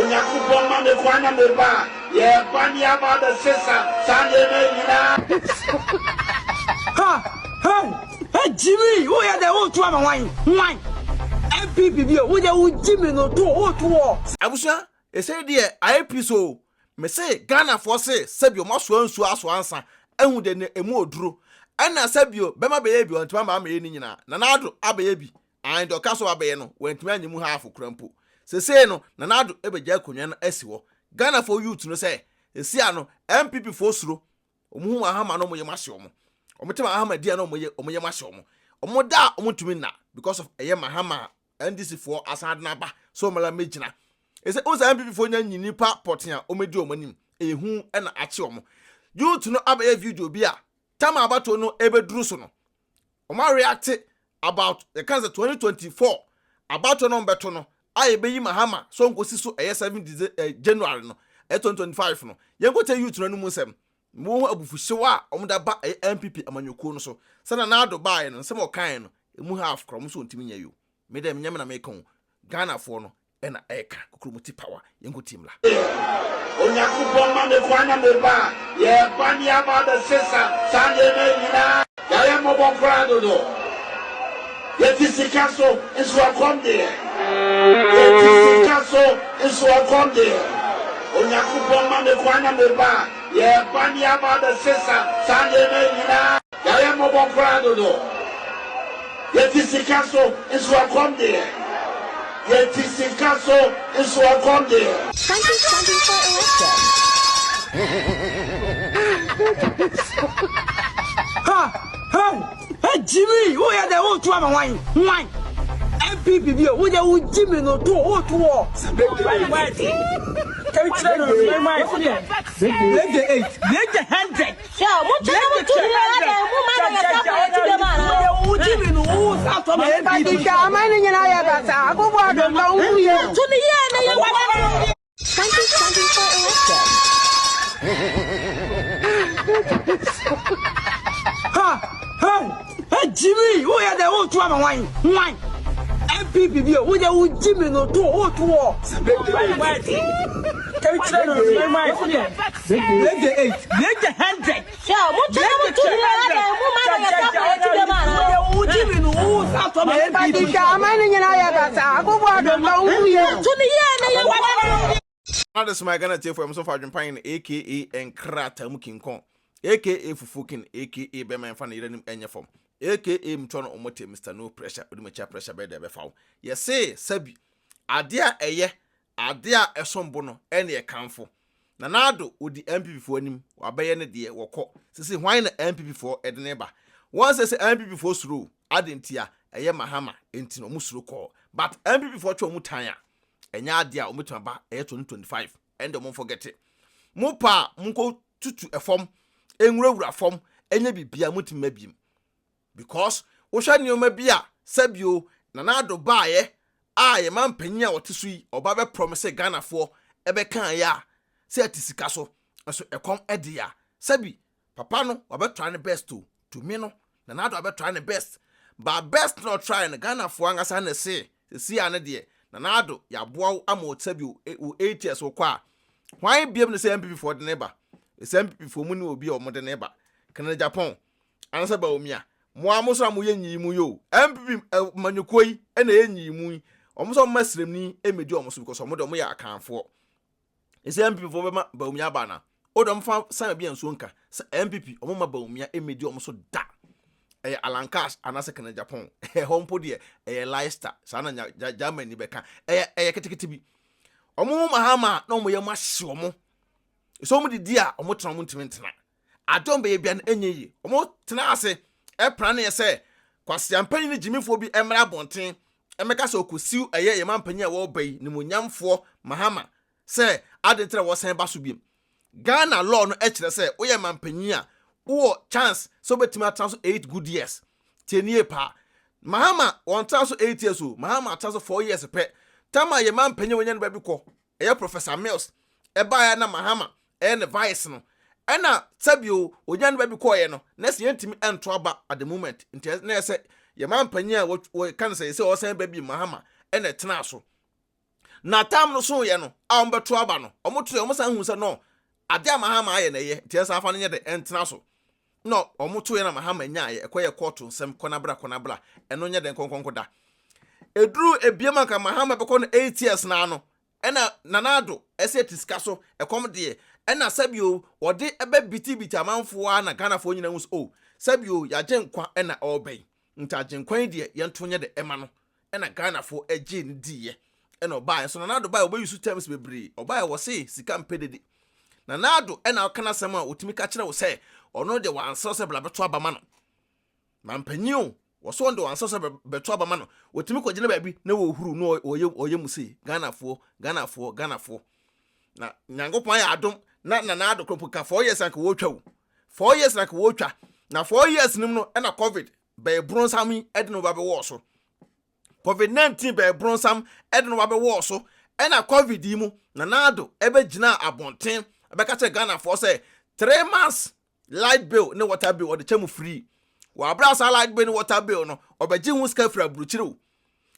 Onyankopɔn ma me kwan na me ba a, yɛreba ne aba abɛsesa saa nneɛma yi nyinaa. Ha! Hey! Hey Jimmy! Wo yɛ dɛ wo to ama wan? Wan? NPP bio, wo deɛ wo Jimmy no to wo to wɔ. Abusua, esei deɛ ayɛ peace oo. Mese Ghanafoɔ se sɛbio ɔmo asoa nsuo asoa nsa ahu deɛ ne emu oduro. Ɛna sɛbio bɛma bɛyɛ bi ɔntumi ama amɛyɛ ne nyinaa. Nana Addo abɛyɛ bi aane deɛ ɔka sɛ wabɛyɛ no wantumi anyɛ mu half koraa mpo. Sesei no Nana Addo bɛgya akonwa no asi hɔ. Ghanafoɔ youth no sɛ sesia no NPP foɔ suro. Ɔmo hu Mahama na ɔmo yam ahye ɔmo. Ɔmo te Mahama di a na ɔmo yam ahye ɔmo. Ɔmo da a ɔmo ntumi nna because of ɛyɛ Mahama a NDC foɔ asan de no aba sɛ ɔmo la mɛgyina. Ɛsɛ wohu sɛ NPP foɔ nya nyi nipa pɔten a ɔmo adi ɔmo anim. Ɛyɛ hu na akye ɔmo. Youth no abɛyɛ video bi a tam a abatoɔ no ɛbɛduru so no ɔmo areacte about yɛka sɛ 2024 abatoɔ no ɔmo bɛto no a yɛbɛyi Mahama sɛ ɔnkɔsi so ɛyɛ 7 Dece eh, January no ɛyɛ 2025 no. Yɛnkɔtie youth no anom nsɛm. Mo ho abufuhyew a wɔde aba ɛyɛ NPP amanyɔkuo no so sɛ Nana Addo baeɛ no nsɛm a ɔkaeɛ no ɛmu half koraa wɔn nso wɔntumi nyɛ yo. Me dɛ menyɛ me na meka o Ghanafoɔ no ɛna ɛka kokromoti power yɛnkɔ tie mmra. Onyankopɔn ma me kwan na me ba a, yɛreba ne aba abɛsesa saa nneɛma yi nyinaa. Yɛayɛ mmɔbɔ koraa dodo. Yɛte sika so nso ɛkɔm de yɛn. Yɛte sika so nso ɛkɔm de yɛn. Onyankopɔn ma me kwan na me ba a, yɛreba ne aba abɛsesa saa nneɛma yi nyinaa. Yɛayɛ mmɔbɔ koraa dodo. Yɛte sika so nso ɛkɔm de yɛn. Yɛte sika so nso ɛkɔm de yɛn. 2024 election. Ha! Hey! Hey Jimmy! Wo yɛ dɛ wo to ama wan? Wan? NPP bio, wo deɛ wo Jimmy no to wo to wɔ. Ha! Hey! Hey Jimmy! Wo yɛ dɛ wo to ama wan? Wan? NPP bio, wo deɛ wo Jimmy no to wo to wɔ. Na de soma Ghana tiefo ɛmo so fa adwempan no aka nkrataa mu King Kong aka Fufu King aka bɛma ɛmfa ne yere anim ɛnyɛ fam aka mtɔ no ɔmo te Mr No Pressure odi m'akyi a pressure bɛyɛ dɛ ɛbɛfa wo yɛse sabi adeɛ a ɛyɛ Ade a ɛsom bo no ɛne ɛkamfo. Nana Addo odi NPP foɔ anim, wabɛyɛ ne deɛ, wɔkɔ. Sese hwan na NPP foɔ de no reba? Wɔn sɛ sɛ NPP foɔ suro o, aden ntia? Ɛyɛ Mahama nti na wɔn suro kɔɔ. But NPP foɔ twe wɔn tan a, ɛnyɛ adeɛ a wɔbɛtumi aba ɛyɛ 2025, ɛnde wɔn forget. Mo pɛ a monkɔ tutu ɛfam, nwurawura fam, ɛnyɛ biribiara, montumi mma biem. Because wohwɛ nneɛma bi a sɛbio Nana Addo baeɛ a yɛn manpanyin a ɔte so yi ɔba bɛ promise Ghanafoɔ ɛbɛkaeɛ a sɛ yɛte sika so nso ɛkɔm ɛde a sɛbi papa no wabɛ try ne best o to me no Nana Addo abɛ try ne best but best na ɔtry no Ghanafoɔ ankasa na ɛse sɛsi a ne deɛ Nana Addo yɛaboa wo ama wo sɛbi wo 8 years wokɔ a hwan biam ne sɛ NPP foɔ de ne ba sɛ NPP foɔ mu ne obi a wɔn de ne ba Kennedy Agyapong Anasɛ Bawumia, mo ara mo nso na moyɛ nyiyimu yi o. NPP amanyɔkuo yi na ɛyɛ nyiyimu yi. Wɔn nso wɔn mma sremni mmɛdi wɔn so because wɔn deɛ wɔn yɛ Akanfoɔ. Ɛsɛ NPP foɔ bɛma Bawumia aba anaa? O deɛ wɔn fa san bi a nsuo nka sɛ NPP wɔn mma Bawumia mmɛdi wɔn so da. Ɛyɛ Alan Cash anaasɛ Kenneth Agyapong. Ɛhɔ mpo deɛ ɛyɛ Leicester saa na Germany bɛka. Ɛyɛ ɛyɛ ketekete bi. Wɔn ho Mahama na wɔn yam ahye wɔn. Sɛ wɔn didi a wɔn tena wɔn ntumi ntena. Ade a wɔbɛyɛ biara no ɛnyɛ yie. Wɔtenaa ase praneeɛ sɛ kwaseampanyin ne gyimifoɔ bi mmra abɔnten mmɛka sɛ ɔkɔsiw ɛyɛ yɛn mampanyin a wɔreba yi nimonyamfoɔ Mahama sɛ adɛn nti na wɔsan ba so biom. Ghana law no kyerɛ sɛ woyɛ mampanyin a wowɔ chance sɛ wobɛtumi atena so 8 good years. Tie nie paa. Mahama wɔntena so 8 years o, Mahama atena so 4 years pɛ. Tam a yɛn mampanyin a wɔanya no baabi kɔ ɛyɛ Professor Mills ɛbaeɛ na Mahama ɛyɛ ne vice no ɛna sɛbio onya ne baabi kɔɔyɛ no na sɛ yɛntumi ɛnto aba at the moment nti na ɛsɛ yɛ man panyin a wɔka no sɛ yɛsɛ ɔsan ba bi Mahama ɛna ɛtenaa so. Na tam no soeɛ no a wɔbɛto aba no, wɔtoeɛ, wɔsan huu sɛ no, adeɛ a Mahama ayɛ na ɛyɛ, nti ɛnsan fa no nyɛ dɛ, ɛntena so. Na wɔtoeɛ na Mahama nyaeɛ, ɛkɔyɛɛ kɔɔto nsɛm, kɔ na bra, kɔ na bra, ɛno nyɛ dɛn nkɔnkɔnkɔ da. Ɛduruu ebiem anka Mahama bɛkɔ no 8 years no ara no, ɛna Nana Addo ɛsɛ ɛte sika so, ɛkɔm deɛ, ɛna sɛbio wɔde ɛbɛ bitibiti amanfoɔ ara na Ghanafoɔ nyinaa hu sɛ oh, sɛbio yɛagye nkwa ɛna ɔreba yi, nti agyenkwa yi deɛ yɛnto nyɛ dɛ ɛma no. Ɛna Ghanafoɔ ɛgyee no diiɛ ɛna ɔbaeɛ. Nso Nana Addo baeɛ ɔbɛ use terms bebree, ɔbaeɛ wɔse sika mpɛ dede. Nana Addo ɛna ɔka n'asɛm a ɔtumi ka kyerɛ wo sɛ ɔno deɛ wansrɛ sɛ bra bɛto aba ma no. Mampanyin o, wɔse ɔno deɛ wansrɛ sɛ bɛto aba ma no. Ɔtumi kɔgyina baabi na wɔhuru na ɔyɛ ɔyɛ mu sei, Ghanafoɔ, Ghanafoɔ, Ghanafoɔ. Na Nyankopɔn ayɛ adom na Nana Addo koraa mpo ka 4 years anka wɔretwa o. 4 years na anka wɔretwa. Na 4 years no mu no ɛna COVID bɛyɛ bronsam yi de no ba bɛwɔɔ so. COVID-19 bɛyɛ bronsam de no ba bɛwɔɔ so. Ɛna COVID yi mu, Nana Addo ɛbɛgyinaa abɔnten ɛbɛka kyerɛ Ghanafoɔ sɛ 3 months light bill ne water bill ɔde kyɛ mu free. Wɔ abere a saa light bill ne water bill no ɔbɛgye ho sika firi aburokyire o.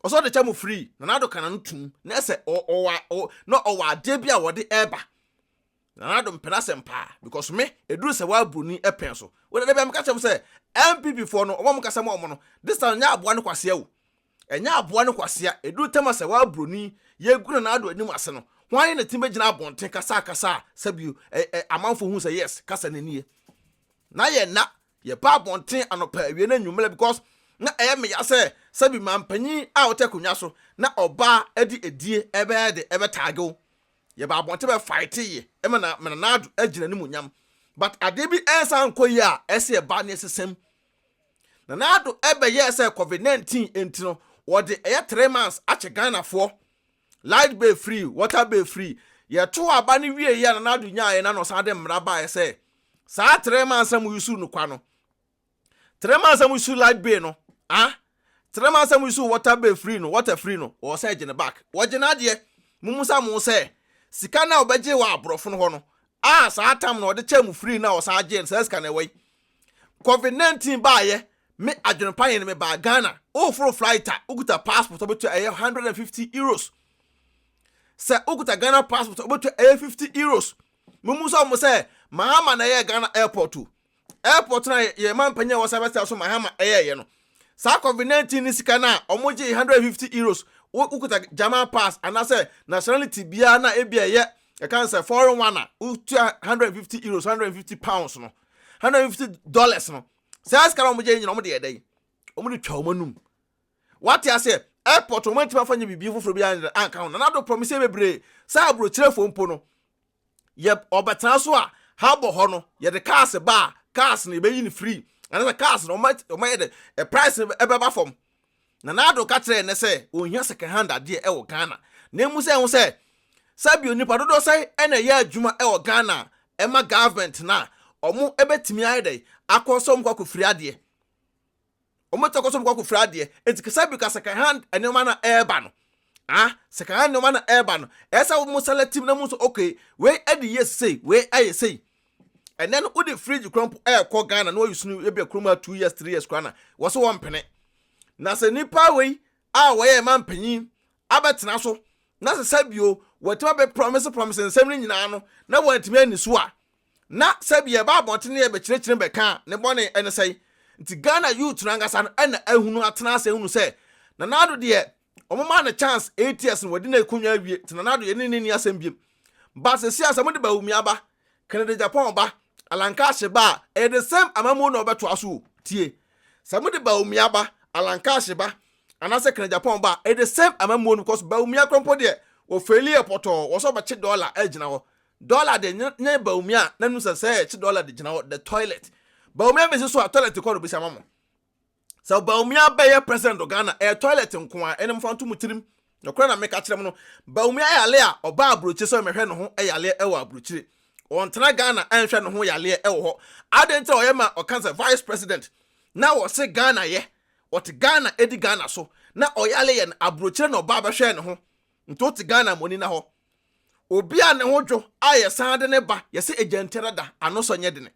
Ɔsɛ ɔde kyɛ mu free. Nana Addo ka n'ano tum na ɛsɛ ɔwɔ na ɔwɔ adeɛ bi a wɔde ɛreba. Nana Addo mpɛ n'asɛm paa because me eduru sɛ waburoni ɛpɛn so. Wɔde ɛdɛ bi a meka kyerɛ mo sɛ NPP foɔ no ɔmo a mo kasa mu ɔmo no, this time nyɛ aboa no kwasea o. Ɛnyɛ aboa no kwasea. Eduru tɛm a sɛ waburoni yɛgu Nana Addo anim ase no, hwan na ti bɛgyina abɔnten kasa akasa a sɛbi ɛ ɛ amanfo hu sɛ yes, kasa n'anie. Na yɛ na yɛba abɔnten anɔpa, awie na anwummerɛ, because na ɛyɛ meya sɛ sɛbi mampanyin a ɔte akonnwa so na ɔbaa de edie ɛbɛyɛ de ɛbɛtaage wo. Yɛba abɔnten bɛ fight yɛ ɛma na Nana Addo agyina ne mu nyam, but adeɛ bi ɛnsa nkɔ yie a ɛsɛ ɛba ne ɛsesɛm. Nana Addo ɛbɛyɛ sɛ COVID-19 nti no wɔde ɛyɛ 3 months akyɛ Ghanafoɔ light bill free, water bill free. Yɛto aba no wie yɛ a Nana Addo nyaeɛ na ɔsan de mmara baeɛ sɛ saa 3 months a mo use no kwa no, 3 months a mo use light bill no, ah, 3 months a mo use water bill free no, water free no, wɔwɔ sɛ gye ne back. Wɔgye n'adeɛ mumu sa mo sɛ sika no a wɔbɛgye wɔ aborɔfo no hɔ no a saa tam na ɔde kyɛ mu free na ɔsan gye no, saa sika no ɛwɔ yi. COVID-19 baayɛ, me adwenepa yɛn me baa Ghana, woforo flight a wokuta passport wobɛtua ɛyɛ €150. Sɛ wokuta Ghana passport wobɛtua ɛyɛ €50. Mumu sɛ ɔmo sɛ Mahama na ɛyɛ Ghana airport o, airport na yɛ ma mpanyin a wɔsan bɛtena so Mahama ɛyɛɛyɛ no. Saa COVID-19 ne sika no a ɔmo gye €150, wokuta German pass anaasɛ nationality biara na ebi ɛyɛ ɛka sɛ foreign one a wotua €150, £150 no, $150 no, saa sika na ɔmo gye nyina ɔmo de yɛ dɛn? Ɔmo de twa ɔmo anum. Wate aseɛ? Airport ɔmo antumi afa nyɛ biribi foforɔ bi anka ho. Nana Addo promise bebree sɛ aburokyerɛfoɔ mpo no yɛ ɔbɛtena so a ha bɔ hɔ no yɛde cars ba a cars no yɛbɛyi no free anaasɛ cars no ɔmo yɛ de ɛ price no ɛbɛba fam. Nana Addo ka kyerɛ ne sɛ ohia second hand adeɛ ɛwɔ Ghana na emu sɛ ɛho sɛ sɛbi onipa dodoɔ sɛ ɛna ɛyɛ adwuma ɛwɔ Ghana a ɛma government na ɔmo ɛbɛtumi ayɛ dɛ akɔ sɛ ɔmo kɔ akɔfiri adeɛ, ɔmo tɛ kɔ sɛ ɔmo kɔ akɔfiri adeɛ. Nti sɛbi ka second hand nneɛma na ɛɛba no, ah, second hand nneɛma na ɛɛba no, ɛsɛ wɔn select na mu nso okay, wei ɛde yɛ sei, wei ɛyɛ sei. Ɛnɛ no wode fridge kura mpo ɛɛkɔ Ghana na wɔyi sunu ebi kurom a 2 years, 3 years kura na wɔso wɔn mpene. Na sɛ nipa wei a wɔyɛ ɛma mpanyin abɛtena so na sɛ sɛbio wɔtumi abɛ promise nsɛm no nyinaa no na wɔntumi ani so a, na sɛbi ɛba abɔnten ne yɛbɛkyerɛkyerɛ bɛka a ne bɔne ɛne sɛe. Nti Ghana youth no ankasa no ɛna ahunu atena ase ahunu sɛ Nana Addo deɛ ɔmo maa no chance 8 years no wɔde na akonnwa awie. Nti Nana Addo yɛne ne ni asɛm biem ba sɛsi a sɛ mode Bawumia ba, Kennedy Agyapong ba, Alan Cash ba a, ɛyɛ the same amammuo na ɔbɛtoa so o. Tie, sɛ mode Bawumia ba, Alan Cash ba anaasɛ Kennedy Agyapong ba a, ɛyɛ the same amammuo no, because Bawumia kora deɛ wɔfail yɛ pɔtɔɔ. Wɔ sɛ ɔbɛkye dollar agyina hɔ, dollar de nyɛ Bawumia na nu sɛ ɛkye dollar de gyina hɔ the toilet. Bawumia bɛsi so a toilet kɔ no bɛsi ama mo. Sɛ Bawumia bɛyɛ president of Ghana, ɛyɛ toilet nko a ɛne mfa nto mu tirim. Nɔkora na meka kyerɛ mu no, Bawumia yale a ɔba aburokyire sɛ ɔmɛhwɛ ne ho yaleɛ ɛwɔ aburokyire, ɔntena Ghana ɛnhwɛ ne ho yaleɛ ɛwɔ hɔ. Adɛn nti a ɔyɛ ma ɔka sɛ vice president na wɔse Ghana yɛ ɔte Ghana edi Ghana so na ɔyale yɛ no aburokyire na ɔba bɛhwɛ ne ho? Nti wote Ghana mɔni na hɔ obi a ne ho dwo a yɛsan de ne ba yɛsɛ agyantia dada ano sɔ nyɛ dene.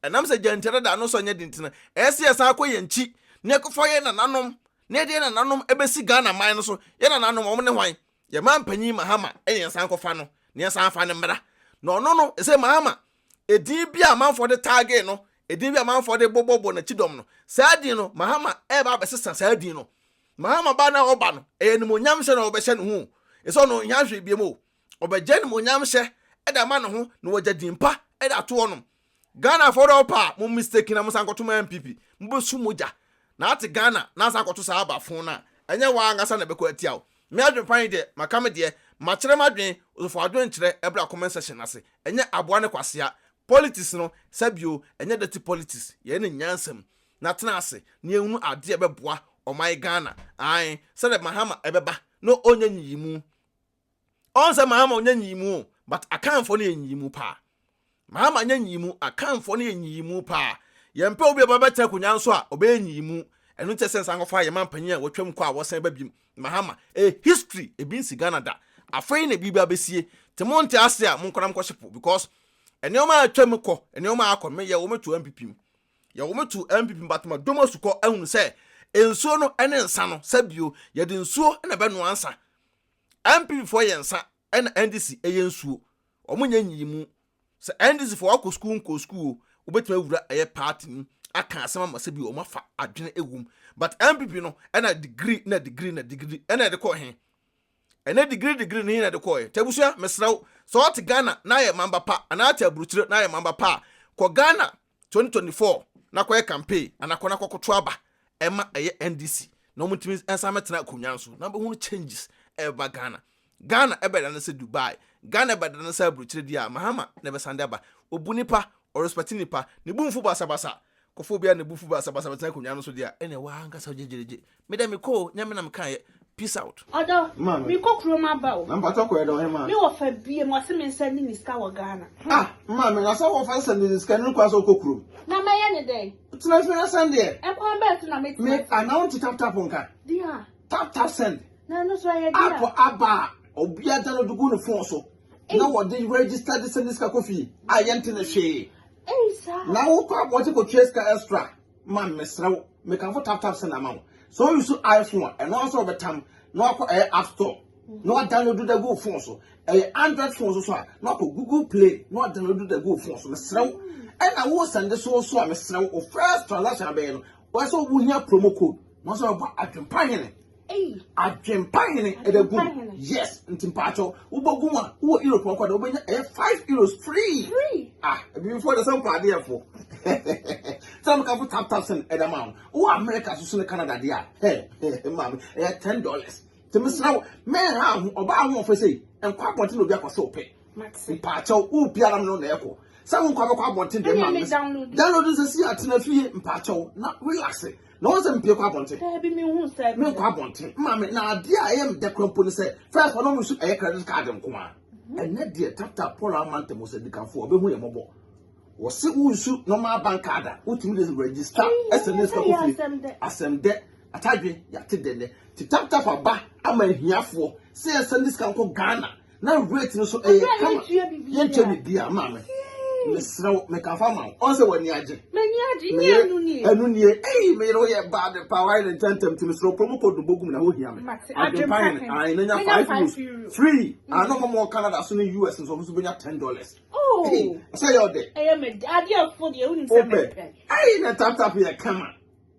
Ɛnam sɛ agyantia dada ano sɔ nyɛ dene nti no, ɛyɛ sɛ yɛsan akɔ yɛn nkyi na yɛkɔfa yɛn nananom na yɛde yɛn nananom ɛbɛsi Ghana man no so. Yɛn nananom wɔn ne hwan? Yɛn mampanyin Mahama ɛne yɛn san kɔfa no na yɛn san fa no mmra. Na ɔno no, ɛsɛ Mahama, edin bi a amanfoɔ de taagee no, edin bi a amanfoɔ de bobɔbɔ n'akyi dɔm no, saa din no, Mahama ɛreba abɛsesa saa din no. Mahama ba no a ɔba no, ɛyɛ animuonyamhyɛ na ɔbɛhyɛ ne ho o. Ɛsɛ ɔno ɔnhia hwee biom o. Ɔbɛgye animuonyamhyɛ de ama ne ho na wagya din pa de ato hɔnom. Ghanafoɔ dɛ ɔpɛ a mo mistake na mo san kɔto ma NPP. Mobɛsu mogya. Na ate Ghana na asan akɔto saa aba fon no a, ɛnyɛ wo ankasa na ɛbɛkɔ atia wo. Me adwene pa yi deɛ, maka me deɛ, makyerɛ m'adwene, so fa w'adwene kyerɛ bra comment section no ase. Ɛnyɛ aboa ne kwasea. Politics no, sɛbio, ɛnyɛ dirty politics, yɛyɛ no nyansa mu. Na tena ase na yɛnhunu adeɛ a ɛbɛboa ɔman Ghana. Ae, sɛdeɛ Mahama ɛbɛba na ɔnyɛ nyiyimu. Ɔn sɛ Mahama ɔnyɛ nyiyimu o, but Akanfoɔ no yɛ nyiyimu paa. Mahama nyɛ nyiyimu, Akanfoɔ no yɛ nyiyimu paa. Yɛmpɛ obi a ɔbɛba bɛtena akonnwa no so a ɔbɛyɛ nyiyimu. Ɛno nti ɛsɛ nsan kɔfa yɛn mampanyin a watwam kɔ a wɔsan ba biom. Mahama, ɛyɛ history, ebi nsi Ghana da. Afei na biribi abɛsie. Nti monte ase a monkɔ na monkɔhye po because nneɛma a atwam kɔ, nneɛma a akɔ no, me yɛwo me too NPP mu. Yɛwo me too NPP mu but madom asukɔ ahunu sɛ nsuo no ne nsa no, sɛbio yɛde nsuo na ɛbɛnoa nsa. NPP foɔ yɛ nsa ɛna NDC ɛyɛ nsuo. Wɔn nyɛ nyiyimu. Sɛ NDC foɔ wakɔ sukuu nkɔɔ sukuu o, wobɛtumi awura ɛyɛ party mu aka asɛm ama sɛ bi wɔn afa adwene ɛwom. But NPP no ɛna degree na degree na degree ɛna ɛde kɔɔ he? Ɛnɛ degree degree no he na ɛde kɔɔ ɛ? Tabusua mesrɛ wo sɛ ɔte Ghana na ayɛ mamba pa anaa ate aburukyire na ayɛ mamba pa a, kɔ Ghana 2024 na kɔyɛ campaign anaa kɔ na kɔkoto aba ɛma ɛyɛ NDC na wɔn ntumi nsan mɛtena akonnwa nso na bɛhunu changes ɛba Ghana. Ghana ɛbɛda no sɛ Dubai, Ghana ɛbɛda no sɛ aburukyire deɛ a Mahama na ɛbɛsan de aba. Obu nipa, ɔrespɛte nipa, ne bu nfu basabasa. Kɔfo obi a ne bu fu basabasa bɛtena akonnwa no so deɛ a ɛnna ɛwɔ ankasa gyegyegye. Me dɛ mekɔ o, nyɛ me na mekaeɛ. Peace out. Ɔdɔ, mekɔ kurom aba o. Na mpakyɛ kɔ yɛ dɛ ɔhemaa. Me wɔfa biem, ɔse me nsa ni ne sika wɔ Ghana. Ah, maame, na sɛ wɔfa sɛ ne sika no kwan sɛ ɔkɔ kurom. Na mɛyɛ ne dɛn? Tena fie na sɛn deɛ. Ɛkwan bɛn so na mɛtena Me, anaa wonte tap tap nka? Deɛ. Tap tap send. Na ɛno so ɛyɛ deɛ. App aba a, obiara download gu ne phone so. Na wɔde register de send sika kɔ fie a yɛnte ne hwee. Ei saa. Na wokɔ abɔnten kɔtua sika extra. Ma mesrɛ wo, mekamfo tap tap send ama wo. Sɛ wo use iPhone a, ɛno ara sɛ wɔbɛtam na wakɔ ɛyɛ app store na wadownload da gu wo phone so. Ɛyɛ Android phone so so a, na wakɔ Google Play na wadownload da gu wo phone so. Mesrɛ wo. Ɛna wo send so so a, mesrɛ wo, wo first transaction abɛyɛ no, wɔyɛ sɛ wohia promo code na wɔsɛ wɔbɔ adwempa hene. Adwempa hene ɛda gu mu. Yes, nti mpakyɛw wobɔ gu mu a wowɔ Europe ɔkɔ da wobɛnya ɛyɛ €5 free. Free. Ah, ebibifoɔ de sɛ mpa adeɛ fo. Sɛ mo kafo tap tap send ɛda ma wo. Wowɔ America so so ne Canada deɛ a, hɛ maame ɛyɛ $10. Nti mesrɛ wo, mɛnha ho ɔbaa ho ɔfɛ sei, nkɔ abɔnten na obi akɔ sɛ wopɛ. Mpakyɛw wo biara no na ɛkɔ. Sɛ wo nkɔ abɛkɔ abɔnten deɛ maame. Download nsɛ si atena fie mpakyɛw na relax. Na wɔn sɛ mpie kɔ abɔnten. Daabi mi hu sɛ. Mi nkɔ abɔnten. Maame na adeɛ a ɛyɛ mi dɛ kura mpo ne sɛ first ɔno nso ɛyɛ credit card nko ara. Mhm. Ɛnɛ deɛ tata Paul ama ntɛm sɛ dikanfo ɔbɛhu yɛ mɔbɔ. Wɔsi wo nsu normal bank card a wotumi de register ɛsɛ ne sika kɔ fie. Asɛm dɛ atadwe yate dɛ nɛ. Ti tap tap aba ama ahiafoɔ sɛ yɛsɛ ne sika nkɔ Ghana. Na rate no so ɛyɛ kama. Yɛntua biribiara maame. Mesrɛ wo mekafa ma wo. Ɔn sɛ w'ani agye. M'ani agye nyɛ ɛnu nie. Ɛnu nie. Ɛyi me yere woyɛ bad paa wayɛ ne ntɛntɛm ti mesrɛ wo promo code no bɔgu mu na ho hia me. Adwempa hene. Ayi na nya €5 free. Ano mo mo Canada so ne US nso ɔmo nso bɛnya $10. Oh. Sɛ yɛ ɔdɛ. Ɛyɛ me adeɛ fo deɛ wonim sɛ mepɛ. Ɛyi na tap tap yɛ kama.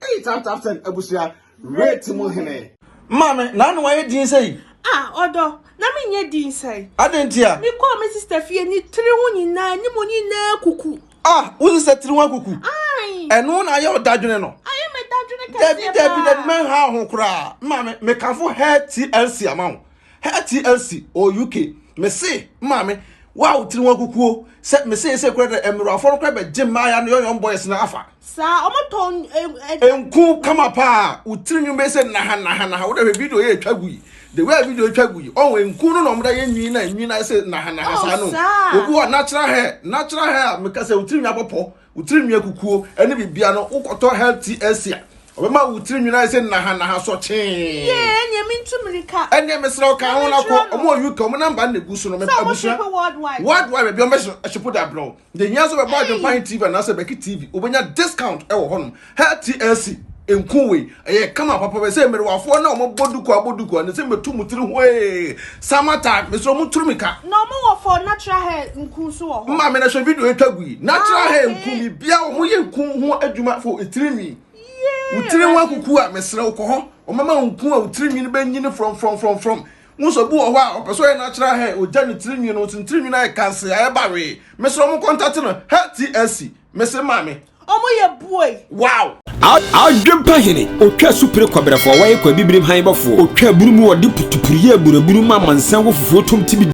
Eyi tap tap send abusua rate mu hene. Maame, na ano wayɛ din sɛyi? Ah, ɔdɔ, na menyɛ din sɛn? Adɛn ntia? Mekɔɔ me sista fie, ne tiri ho nyinaa, ne mu nyinaa kuku. Ah, wo sista tiri ho akuku? Ae. Ɛno na ayɛ ɔdadwene no? Ayɛ me dadwene kɛseɛ Dabi, dabi, dabi, paa. mɛnha wo ho koraa. Maame, mekamfo Hair TLC ama wo. Hair TLC ɔwɔ UK. Mese, maame, wo a wo tiri ho akukuo, sɛ mese sɛ kura dɛ mmerɛwafoɔ no kora bɛgye mmaaya no young young boys no afa. Saa, ɔmo tɔn ɛ ɛ. Nku kama paa, wo tiri nwi bɛyɛ sɛ naha naha naha, wo dɛ hwɛ video yɛ etwa gu yi, the way a video etwa gu yi, ɔho nku no na ɔmo da yɛ nwi na nwi na ayɛ sɛ naha naha Oh saa no. saa. Obi wɔ natural hair, natural hair a meka sɛ wo tiri nwi abɔpɔ, wo tiri nwi akukuo ɛne bibia no, wo kɔtɔ hair TLC a, ɔbɛma wo tiri nwi no ayɛ sɛ naha naha sɔkyee. Yee, ɛneɛ mentu mirika. Ɛneɛ mesrɛ wo ka Na ho na menkyerɛ kɔ, no. ɔmo wɔ UK, ɔmo number no na egu so no, Sɛ ɔmo abusua. ship worldwide. Worldwide baabi ɔmo bɛ ship de abrɛ wo. Deɛ hia sɛ wobɛbɔ Adwempa He TV anaasɛ Becky TV, wobɛnya discount wɔ hɔnom. Hair TLC. Nku wei ɛyɛ kama papa bɛ sɛ mmerewafoɔ na wɔn bɔ duku abɔ duku a ne sɛ mɛtu mo tiri ho ee summer time mesrɛ mo turu mi ka. Na ɔmo wɔ for natural hair nku nso wɔ hɔ. Maame na hwɛ video etwa gu yi natural Ah, hair okay. nku bibia wɔn yɛ nku ho adwuma for etiri nwi. Wo tiri ho akuku a mesrɛ wo kɔ hɔ wɔn ma nku a wo tiri nwi no bɛ nyini from from from from. Wo nso bi wɔ hɔ a ɔpɛ sɛ ɔyɛ natural hair ogya ne tiri nwi no nso ne tiri nwi no ayɛ kanse ayɛ bawee mesrɛ mo contact no hair TSC mese maame. Ɔmo yɛ buoy. Wow! Adwempa hene, otwa supire kwabrɛfoɔ a wɔayɛ kwabibirim han bɔfoɔ, otwa aburu mu ɔde putupuruyɛ aburaburu ma amansan wɔ fufuo tom tibi.